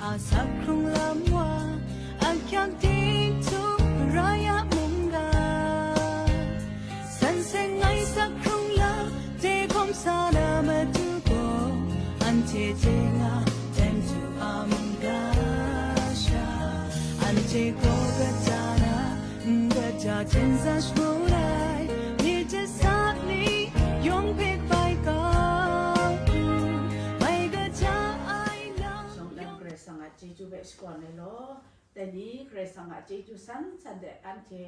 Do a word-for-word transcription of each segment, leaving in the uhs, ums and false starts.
Asak hkrung lam wa, ahkyak ting htu rai a mungga. San seng ai sak hkrung lam, tehkawm sa na matu gaw, anhte hte nga, ten htu a mungga sha. Anhte gaw kata na, n kata ten sa shagu ai, myit jasa ni yawng hpe bai kau, mai kata ai lam. Shawng dan Karai Kasang a chyeju hpe shakawn ai law, dai ni Karai Kasang a chyeju san san de anhte,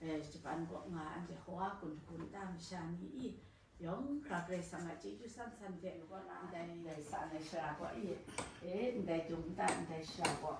eh, shaban kaw nga, anhte hawa kun hkun ta masha ni i, yawng hkra Karai Kasang a chyeju san san de, ndai sa ai shara kaw i, eh, ndai dung nta ndai shara kaw,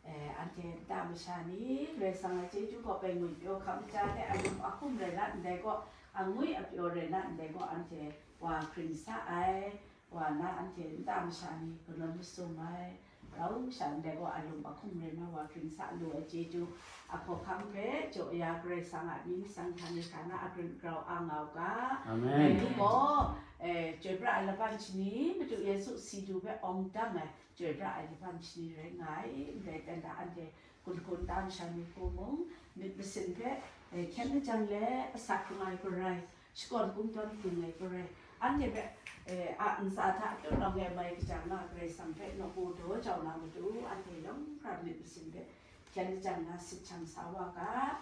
eh, anhte nta masha ni Karai Kasang a chyeju kaw bai ngwipyaw hkam ja de, alum ahkum rai na ndai kaw, angwi apyaw rai na ndai kaw, anhte wa hkring sa ai, wa na anhte nta masha ni galawn masum ai, rau sha ndai gaw alum ahkum rai na wa hkring sa lu ai chyeju, a hkawhkam hpe jaw ya Karai Kasang a mying masang hta ni hta na a grin grau a nga u ga. Amen. Dai ni gaw, eh, chyoi pra ai laban shani, Madu Yesu si du hpe awng dang ai chyoi pra ai laban shani rai nga ai, ndai dan da anhte kun hkun ta masha ni hku mung, myit masin hpe, eh, hkyen lajang le asak hkrung ai garai, shakawn kungdawn hpring ai garai, anhte hpe, eh, a ntsa hta tut lam ai mai kaja nga Karai Kasang hpe nawku daw jau na matu, anhte yawng hkra myit masin hpe hkyen lajang na sit hkyang sa wa ga.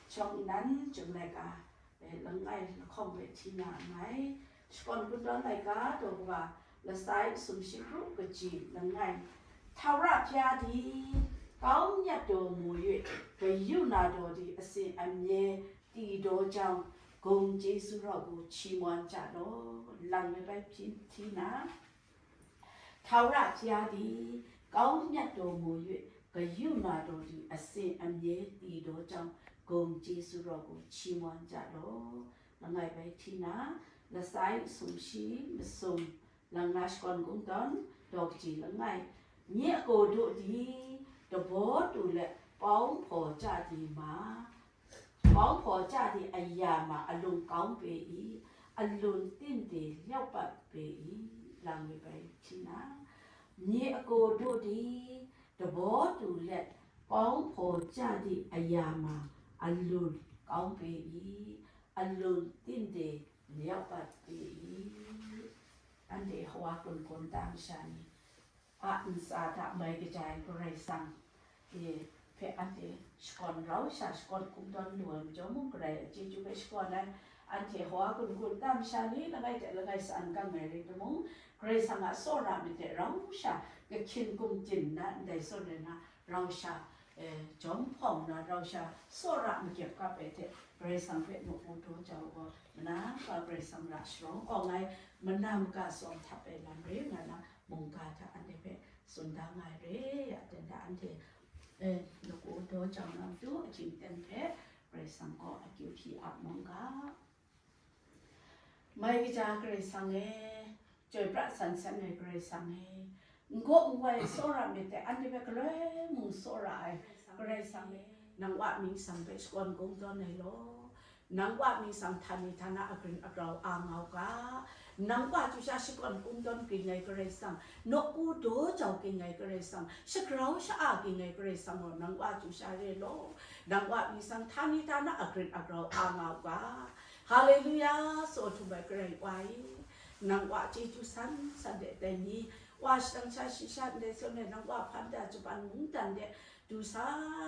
Shawng nnan chyum laika, eh, langai lahkawng hpe hti na nngai, shakawn kungdawn laika daw kawa, lasai sumshi kru kaji langai, Htaura pya di, kau myat daw mu yu, kayu na daw di, asin amye, ti daw jang, gung Jesu rau gu chi mawn ja law, lang me bai hpyi hti na, Htaura pya di, kau myat daw mu yu, kayu na daw di, asin amye ti daw jang, gung Jesu rau gu chi mawn ja law, langai bai hti na, lasai sumshi masum, lang na shakawn kungdawn, daw kaji langai, nye a gaw du di, dabaw tu let, pawng hpaw ja di ma, pawng hpaw ja di aya ma, alung kau pe i, alun tinde lyau pat pe i, lang mi bai hti na, nye a gaw du di, dabaw tu let, pawng hpaw ja di aya ma, alun kau pe i, alun tinde lyau pat pe i. Anhte hawa kun kun ta masha ni a ntsa hta mai kaja ai Karai Kasang, e, hpe anhte shakawn rau sha, shakawn kungdawn lu ai majaw mung, Karai a chyeju hpe shakawn ai, anhte hawa kun kun ta masha ni langai hte langai sa-an gang ai rai timung, Karai Kasang a tsawra myit de rau sha, kahkyin gumtyin na ndai zawn rai na, rau sha, eh, jawm hpawng na, rau sha tsawra makyep kap ai hte, Karai Kasang hpe nawku daw jau gaw, mana kaba Karai Kasang ra sharawng awng ai, mana maga tsawm htap ai lam re nga na, mungga hta anhte hpe tsun da nga ai re, ya dan da anhte, eh, nawku daw jau na matu ahkying ten hpe Karai Kasang gaw akyu hpyi ap mungga. Mai kaja Karai Kasang e, chyoi pra san san ai Karai Kasang e, n gaw n wai tsawra myit dai, anhte hpe galoi mung tsawra ai Karai Kasang e, nang Wa mying sang hpe shakawn kungdawn ai law, nang Wa mying sang htani htana agrin agrau a nga u ga, nang Wa chyu sha shakawn kungdawn ging ai Karai Kasang, nawku daw jau ging ai Karai Kasang, shagrau sha-a ging ai Karai Kasang gaw nang Wa chyu sha re law, nang Wa mying sang htani htana agrin agrau a nga u ga. Haleluya, tsaw htum ai Karai Wa e, nang Wa chyeju san san de dai ni, Wa shadang sha shi sha ndai zawn e, nang Wa hpan da Japan mungdan de du sa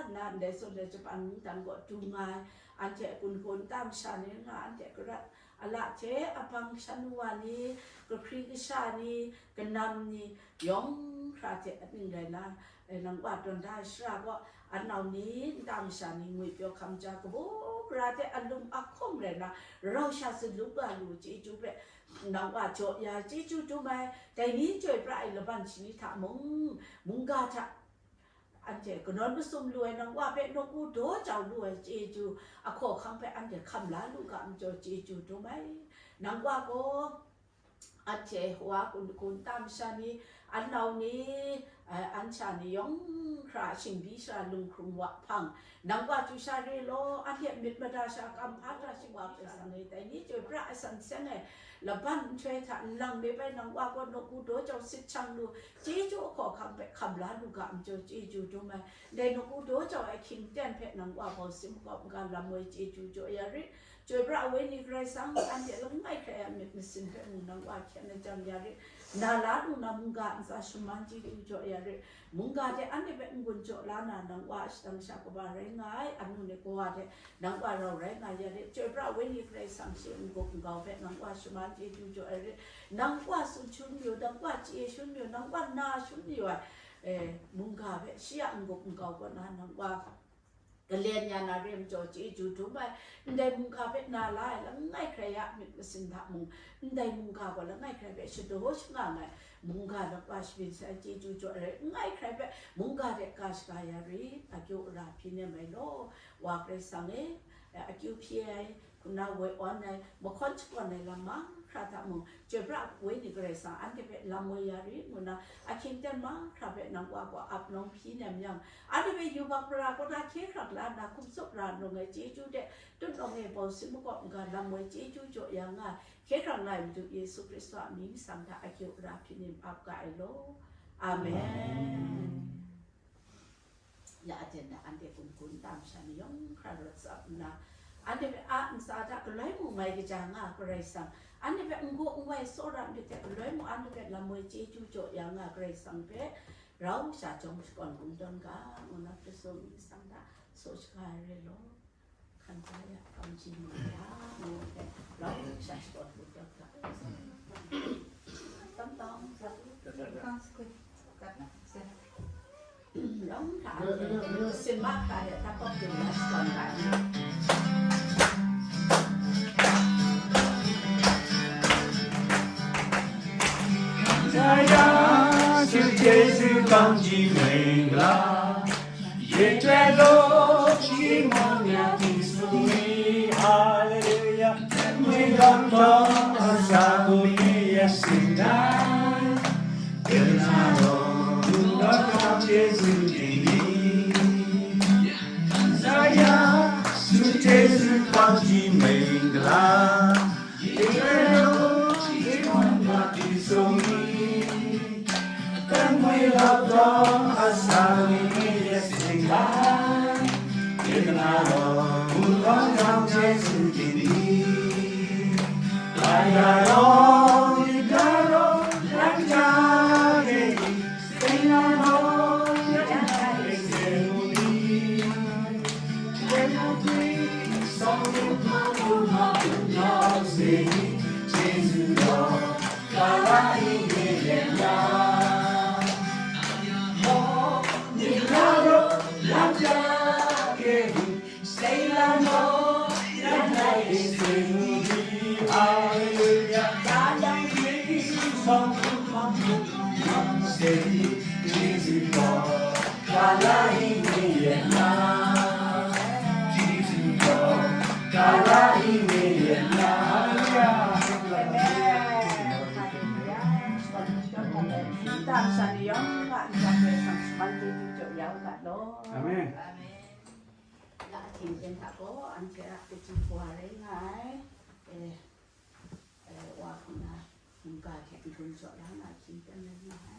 nna, ndai zawn e Japan mungdan kaw du nga ai, anhte a kun hkun ta masha ni nga, anhte a garat a la hte a bang shan wa ni, kahkri kasha ni, kanam ni, yawng hkra hte aning rai na, eh, nang Wa tawn da ai shara gaw, anau ni, nta masha ni, ngwipyaw hkam ja, kabu gara hte alum ahkum rai na, rau sha salu ga lu chyeju hpe, nang Wa jaw ya chyeju dum ai, dai ni chyoi pra ai laban shani hta mung, mungga hta, anhte kanawn masum lu ai nang Wa hpe nawku daw jau lu ai chyeju, a hkawhkam hpe anhte hkam la lu ga majaw chyeju dum ai, nang Wa gaw, anhte wa kun kun ta masha ni, anau ni, eh, an sha ni yawng hkra shingbi sara lunghkrung wa hpang, nang wa chyu sha re law, anhte myit mada sha kam hpa hkra shawa hpe sang e, dai ni chyoi pra ai san seng ai laban nhtoi hta nlang myit bai nang wa gaw nawku daw jau sit shang lu, chyeju ahkaw ahkang hpe hkam la lu ga majaw chyeju dum ai, dai nawku daw jau ai hkying ten hpe nang wa bau sim makawp n-ga lam woi chyeju jaw ya rit. Chyoi pra ai Wenyi Karai Kasang, anhte langai hkrai a myit masin hpe mung nang wa hkyen lajang ya rit. Na la lu na mungga ntsa shaman chyeju jaw ya rit. Mungga hte anhte hpe n-gun jaw la na, nang wa shadang sha kaba rai nga ai, anu ni kawa hte nang wa rau rai nga ya rit. Chyoi pra ai Wenyi Karai Kasang, shi n-gup n-gau hpe nang wa shaman chyeju jaw ya rit. Nang wa tsun shun mayu, nang wa chye shun mayu, nang wa na shun mayu ai, eh, mungga hpe shi a n-gup n-gau kaw na nang wa galen ya na re majaw chyeju dum ai, ndai mungga hpe na la ai langai hkrai a myit masin hta mung, ndai mungga gaw langai hkrai hpe shadaw shangang ai mungga nang wa shabyin sai chyeju jaw ai rai, langai hkrai hpe mungga de ka shaga ya rit, akyu ara hpyi nem ai law, wa Karai Kasang e, akyu hpyi ai, hkuna woi awn ai, mahkawn shakawn ai lam mahkra hta mung, chyoi pra Wenyi Karai Kasang, anhte hpe lam woi ya rit, ngu na, ahkying ten mahkra hpe nang wa gaw ap nawng hpyi nem yang, anhte hpe yubak mara kaw na hkye hkrang la nna hkum tsup ra nlung ai chyeju de, tut nawng e bau sim makawp n-ga lam woi chyeju jaw ya nga, hkye hkrang la ai Madu Yesu Hkristu a mying masang hta akyu ara hpyi nem ap ga ai law. Amen. Ya aten na anhte kum kun tam sha ni yawng hkra rawt tsap nna, anhte hpe a ntsa hta galoi mu mai kaja nga Karai Kasang, anhte hpe n-gu n-wai tsawra myit hte galoi mu anhte hpe lam woi chyeju jaw ya nga Karai Kasang hpe rau sha jawng shakawn kungdawn ga, ngu na hpyi tsun myit sang hta, saw shaga ai re law. Hkan ja ya, kam ji ma ya, ngu hpe, rau sha shakawn kungdawn ga. Tam tawng sa. Rau hta, sin ma hta de, ta kawk dum na shakawn ga ni. Isaiah, su Jesu kam ji mengla, ye jai lo shi mong ya ti su ni, hallelujah, mui gam tong asa bu ni ya sing dai, kena lo, bu lo kam Jesu ni ni. Isaiah, su Jesu kam ji mengla, Amen. Amen. Ahkying ten hta gaw, anhte a kaji kawa rai nga ai, eh, eh, wa hkuna, mungga hte n-gun jaw la nga ahkying ten rai nga ai.